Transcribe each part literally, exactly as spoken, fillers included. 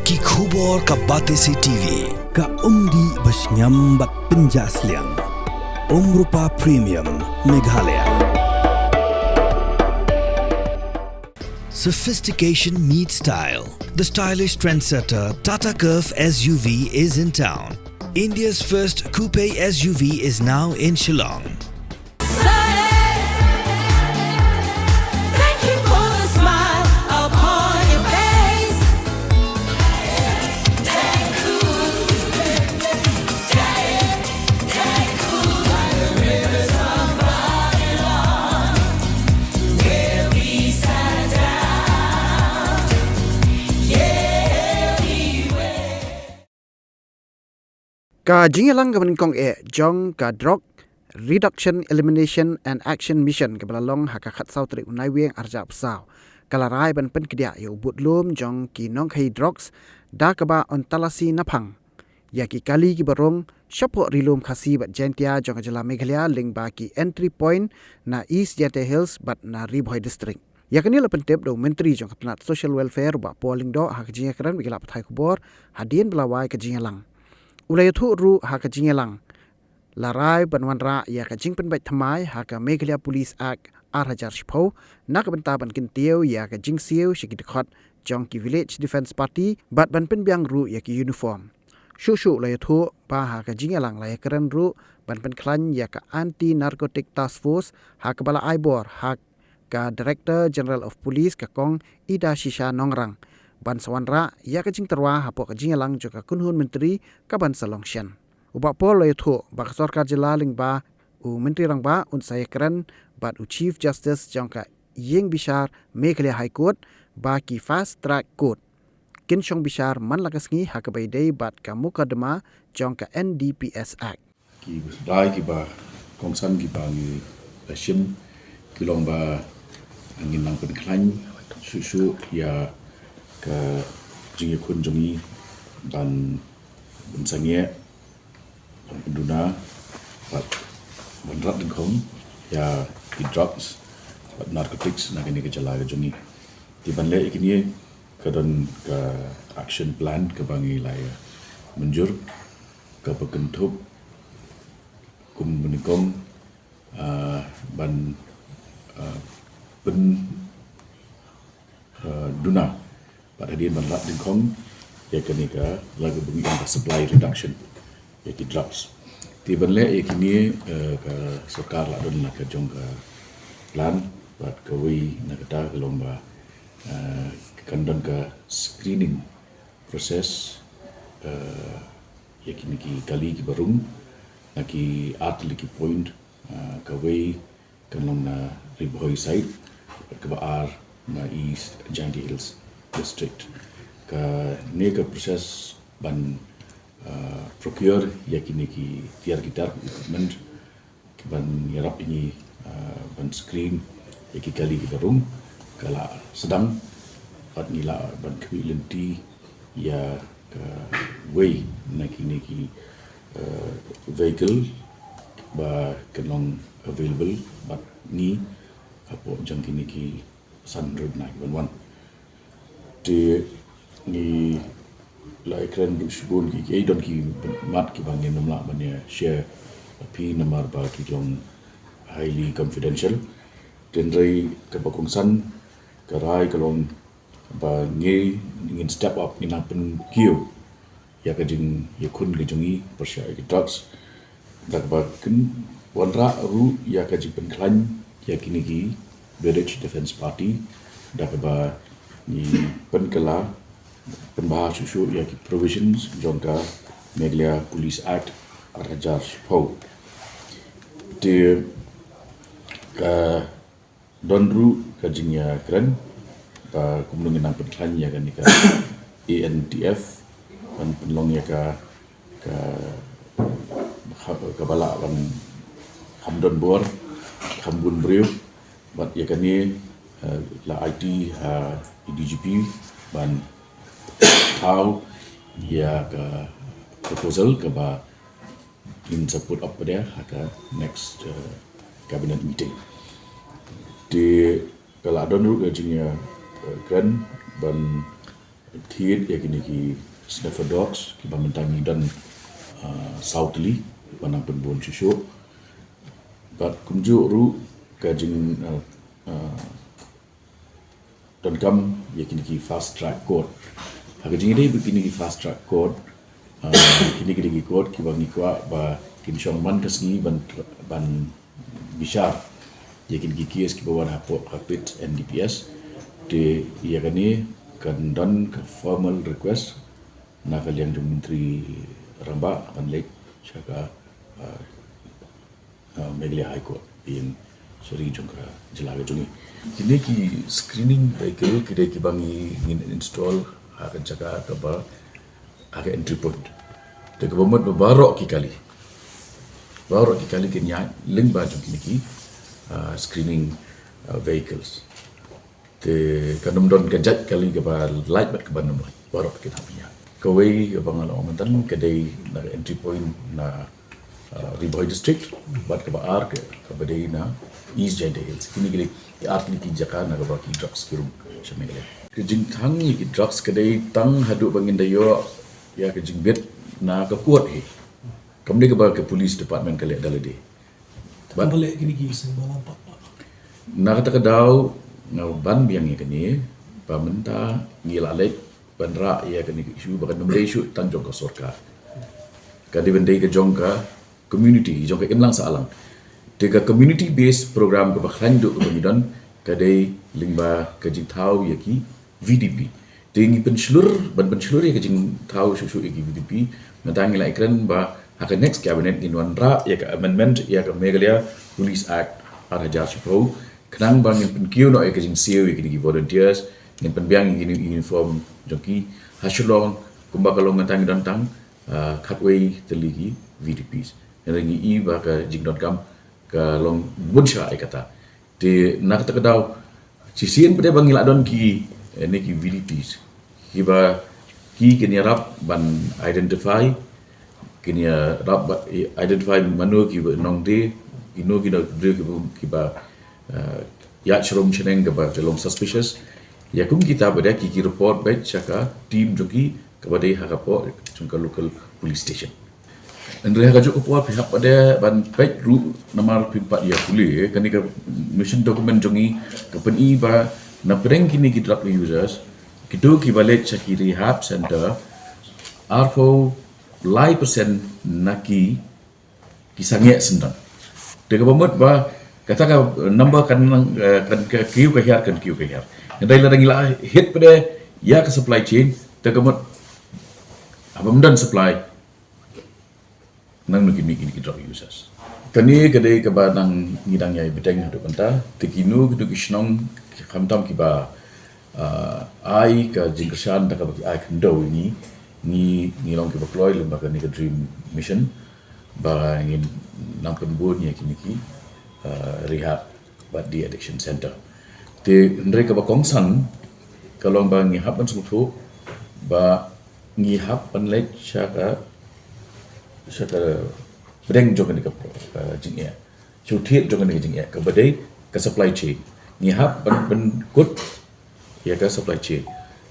Ki khubor ka Batesi T V. Ka umdih ba shngiam bad pynjah sliang. Umrupa Premium Meghalaya. Sophistication meets style. The stylish trendsetter Tata Curvv S U V is in town. India's first coupe S U V is now in Shillong. Thank you for the smile upon your face. Ka jingïalang kaba nyngkong eh jong ka Drug Reduction, Elimination and Action Mission kaba la long ha ka khatsaw tarik u Naiwieng arhajar arphew saw ka la rai ban pynkdiah ïa u budlum jong ki nongkhaïi drugs da kaba un talasi naphang ïa ki kali kiba rung shapoh Ri Lum Khasi bad Jaiñtia jong ka jylla Meghalaya lyngba ki entry point na East Jaiñtia Hills bad na Ri Bhoi District. Ïa kane la pyntip da u Myntri jong ka tnat Social Welfare, u Bah Paul Lyngdoh, ha ka jingïakren bad ki lad pathai khubor hadien ba la wai ka jingïalang. U la ïathuh ruh ha ka jingïalang la rai ban wanrah ïa ka jingpynbeit thymmai ha ka Meghalaya Police Act arhajar shiphew na ka bynta ban kyntiew ïa ka jingsiew sha ki dkhot jong ki Village Defence Party bad ban pynbiang ruh ïa ki uniform. Shuh shuh la ïathuh ba ha ka jingïalang la ïakren ruh ban pynkhlaiñ ïa ka Anti Narcotic Task Force ha kaba la ai bor ha ka Director General of Police, ka Kong Idashisha Nongrang, ban sa wanrah ïa ka jingtyrwa hapoh ka jingïalang jong ka kynhun myntri kaban sa long shen. U Bah Paul la ïathuh ba ka sorkar jylla lyngba u Myntri Rangbah un sa ïakren bad u Chief Justice jong ka ïing bishar Meghalaya High Court ba ki Fast Track Court kin shong bishar man la ka sngi ha kaba ïadei bad ka mukotduma jong ka N D P S Act. Ki rai kiba kongsan kiba ngi la shim ki long ba ngin nang pynkhlaiñ shuh shuh ïa ka jingïakhun jong ngi ban pynsangeh, ban pynduna bad ban rat dyngkhong ïa ki drugs bad narcotics na kane ka jylla ka jong ngi. Te ban leh ïa kine ka don ka action plan kaba ngi la ïa mynjur, kaba kynthup kum nyngkong, ah, ban, ah, pyn, ah, duna bad hadien ban rat dyngkhong ïa kane ka, la ka bynta ka supply reduction ïa ki drugs. Te ban leh ïa kine, eh, ka sorkar la don la ka jong ka plan bad kawei na kata ka long ba, eh, kan don ka screening process, eh, ïa kine ki kali kiba rung na ki artylli ki point, eh, kawei kan long na Ri Bhoi side, bad kaba ar na East Jaintia Hills District. Kane ka process ban, ah, procure ïa kine ki tiar ki tar equipment, ki ban ïarap ïa ngi, ah, ban screen ïa ki kali kiba rung, ka la sdang, bad ngi lah ban khmih lynti ïa kawei na kine ki, eh, vehicle ba kan long available bad ngi hapoh jong kine ki san rud na ki ban wan. Te ngi la ïakren ruh shibun ki, ki don ki mat kiba ngim lah ban ïa share ïa phi namar ba ki long highly confidential. Te hynrei kaba kongsan ka rai ka long ba ngi ngin step up, ngin nang pynkiew ïa ka jingïakhun ka jong ngi pyrshah ïa ki drugs. Da kaba kin wanrah ruh ïa ka jingpynkhlaiñ ïa kine ki Village Defence Party, da kaba ngi pynkylla pynbha shuh shuh ïa ki provisions jong ka Meghalaya Police Act arhajar shiphew. Te ka don ruh ka jingïakren ba kumno ngin nang pynkhlaiñ ïa kane ka A N T F ban pynlong ïa ka, ka, ka, kaba lah ban kham don bor, kham bun briew, bad ïa kane, eh, la aiti ha i D G P ban thaw ïa ka proposal kaba ngin sa put up pat ha ka next, eh, cabinet meeting. Te ka la don ruh ka jingïa, eh, kren ban Thied ïa kine ki sniffer dogs kiba mynta ngi don, ah, saw tylli ba nang pynbun shuh shuh. Bad kumjuh ruh ka jing, ah, ah, donkam ïa kine ki fast track court. Ha ka jingïadei bad kine ki fast track court, ah, kine ki dei ki court kiba ngi kwah ba kin shong man ka sngi ban, ban bishar ïa kine ki case kiba wan hapoh ka pit N D P S. Te ïa kane kan don ka formal request na ka liang jong Myntri Rangbah ban leit sha ka, ah, ah, Meghalaya High Court, ïa ka shari jong ka jylla ka jong ngi. Kine ki screening vehicle ki dei kiba ngi, ngin install ha ka jaka kaba ha ka entry point. Te kaba mut ba baroh ki kali, baroh ki kali kin ïaid lyngba jong kine ki, ah, screening, ah, vehicles. Te kan ym don ka jait kali kaba lait bad kaba nym lait, baroh kin hap ïa. Kawei kaba nga la ong mynta ka dei na ka entry point na, ah, Ri Bhoi District, bad kaba ar ka, kaba dei na East Jaintia Hills. Kine ki dei ki ar kine ki jaka na kaba ki drugs ki rung sha Meghalaya. Ka jingthang ïa ki drugs ka dei tang haduh ba ngin da ïoh ïa ka jingbit na ka court hi. Kam dei kaba ka police department ka leh da lade. Bad balei kine ki seng ba lam pat? Na kata ka daw, nga ban biang ïa kane ba mynta ngi la leit ban rah ïa kane ka issue ba kan ym dei issue tang jong ka sorkar. Ka dei ban dei ka jong ka community, jong ka imlang sahlang. Te ka community based program kaba khlaiñ duh kaba ngi don ka dei lyngba ka jingthaw ïa ki V D P. Te ngi pynshlur, ban pynshlur ïa ka jingthaw shuh shuh ïa ki V D P, mynta ngi la ïakren ba ha ka next cabinet ngin wanrah ïa ka amendment ïa ka Meghalaya Police Act ar hajar shiphew, khnang ba ngin pynkiew noh ïa ka jingsiew ïa kine ki volunteers, ngin pynbiang ïa kine ki uniform jong ki ha Shillong, kumba ka long mynta ngi don tang, ah, khatwei tylli ki V D Ps. Hynrei ngi i ba ka jingdonkam ka long bun shai kata. Te na kata ka daw, shisien pat de ba ngi la don ki, eh, ne ki V D Ps. Kiba ki kin ïarap ban identify, kin ïarap ba, eh, identify mano kiba nongdie, kino kino kiba, kiba, eh, ïaid sharum shaneng kaba ka long suspicious. Ïa kum kita pat de ki, ki report beit sha ka team jong ki kaba dei ha ka pdeng jong ka local police station. Hynrei ha kajuh ka por phi hap pat de ban peit ruh namar phim pat ïa pule, kane ka mission document jong ngi ka pyni ba na pdeng kine ki drug users, kito kiba leit sha ki rehab center, arphew lai percent na ki, ki sangeh syndon. Te kaba mut ba kata ka number kan, eh, kan ka kiew ka hiar, kan kiew ka hiar. Hynrei lada ngi la hit pat de ïa ka supply chain, te ka mut haba ym don supply, nangno kin mih kine ki drug users? Kane ka dei kaba nang ngi dang ïai bteng haduh mynta, te kino kino ki shnong khamtam kiba, ah, ai ka jingkyrshan da kaba ki ai khyndew ïa ngi, ngi, ngi long kiba kloi lyngba kane ka DREAM Mission ba ngin nang pynbun ïa kine ki, ah, rehab bad de-addiction center. Te hynrei kaba kongsan ka long ba ngi hap ban sngewthuh ba ngi hap ban leit sha ka, sha ka pdeng jong kane ka, eh, jingeh, sha u thied jong kane ka jingeh kaba dei ka supply chain. Ngi hap ban, ban kut ïa ka supply chain.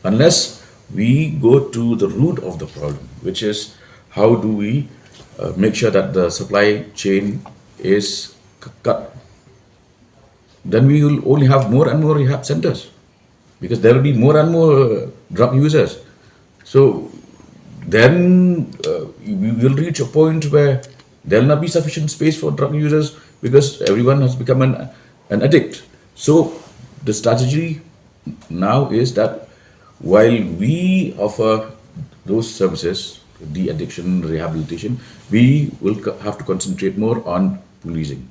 Unless we go to the root of the problem, which is how do we, uh, make sure that the supply chain is c-, cut, then we will only have more and more rehab centers because there will be more and more, uh, drug users. So then, uh, we will reach a point where there will not be sufficient space for drug users because everyone has become an, an addict. So the strategy now is that while we offer those services, de-addiction, rehabilitation, we will co-, have to concentrate more on policing.